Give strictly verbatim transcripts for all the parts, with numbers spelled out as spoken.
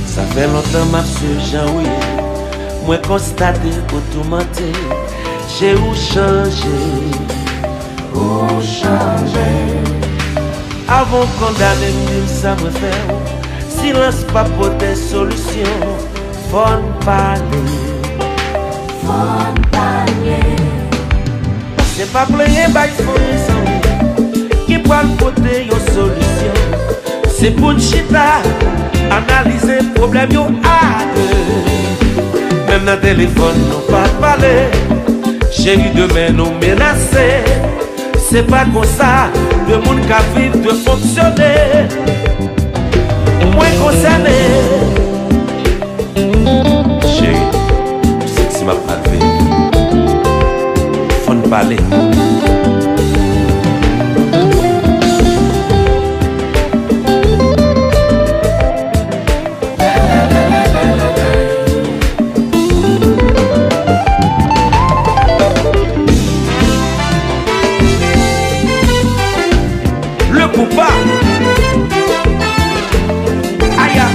Sa fè lontan m ap swiv jan ou ye. Mwen konstate ou toumante. Cheri, ou chanje. Ou chanje. Avan w kondane m, di m sa mwen fè w. Silans p ap pote solisyon. Fò n pale. Fò n pale. Se pa plenyen bay fanmi zanmi ki pral pote yon solisyon. Se pou n chita, analize pwoblèm yo a de. Menm nan telefòn nou pa pale. Cheri, demen nou menase. Se pa konsa de moun ka viv, dwe fonksyone. Mwen konsène. Cheri, ou seksi, m ap malve. Fò n pale. Le konpa. Aya.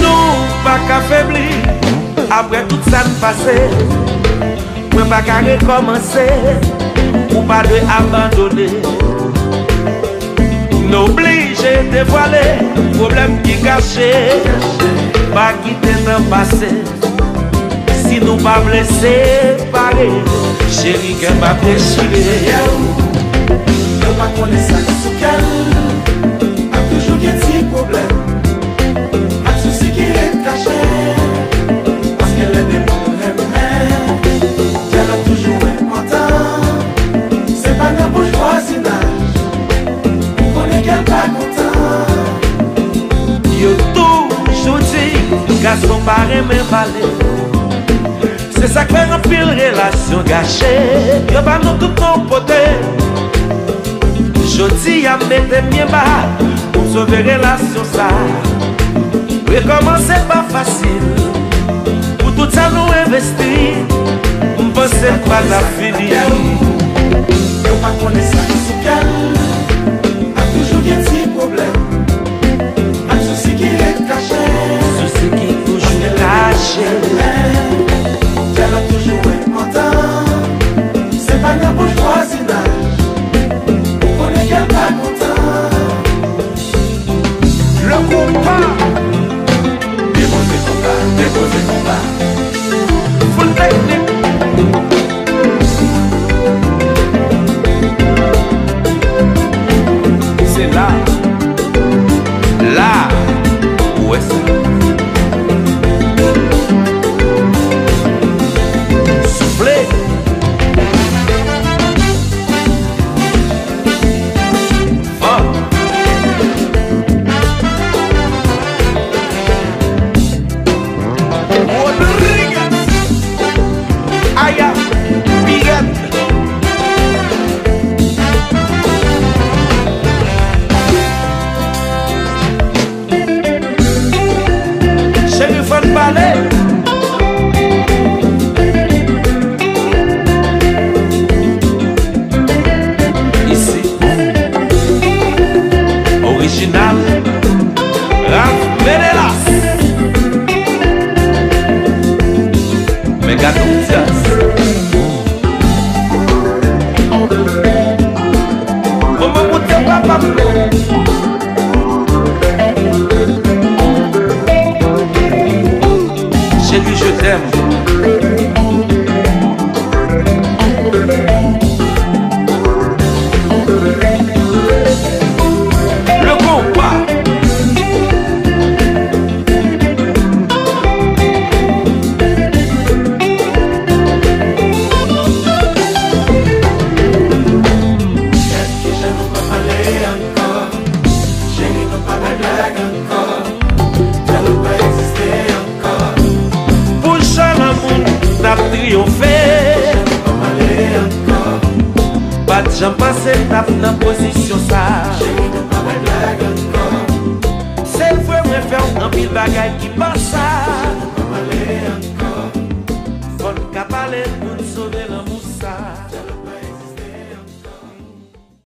Nou pa ka febli. Apre tout sa n pase, mwen pa ka rekòmanse. Ou pa dwe abandone. Nou oblije devwale pwoblèm ki kache. Pa kite tan pase. Si nou pa vle separe, cheri, kè m ap dechire. Yo pa konnen sa k sou kè l. Ap toujou gen ti pwoblèm ak sousi ki ret kache. Paske lè de moun renmen, dyalòg toujou enpòtan. Se pa nan bouch vwazinaj ou konnen kè l pa kontan. Yo toujou di gason pa renmen pale. Se sa k fè anpil relasyon gache. Yo ba nou tout non pote. Jodi a m mete m byen ba pou m sove relasyon sa. Rekòmanse pa fasil. Pou tout sa nou envesti, m panse n pa t ap fini. Yo pa konnen sa ki sou kè l. Ap toujou gen ti pwoblèm ak sousi ki ret kache. Sousi ki toujou kache. Dyalòg toujou enpòtan. Se pa nan bouch vwazinaj ou konnen kè l pa kontan. Le konpa. Depoze konpa, depoze konpa. Full teknik. Se la, la, ou wè sa. Soufle. Fò. Rodriguez. Aya, Pierre. Cheri, fò n pale. Isi. Orijinal. Ralph Menelas. Men gade yon jazz. Kòman Bondye papa m non. Chérie, je t'aime. Le compas. Kijan nou pa pale ankò? Cheri, nou pa bay blag ankò. Dyalòg pa egziste ankò. Pou jan lanmou n ap triyonfe. Kijan nou pa pale ankò? Pa t janm panse n t ap nan pozisyon sa. Cheri, nou pa bay blag ankò. Anpil bagay ki pa sa.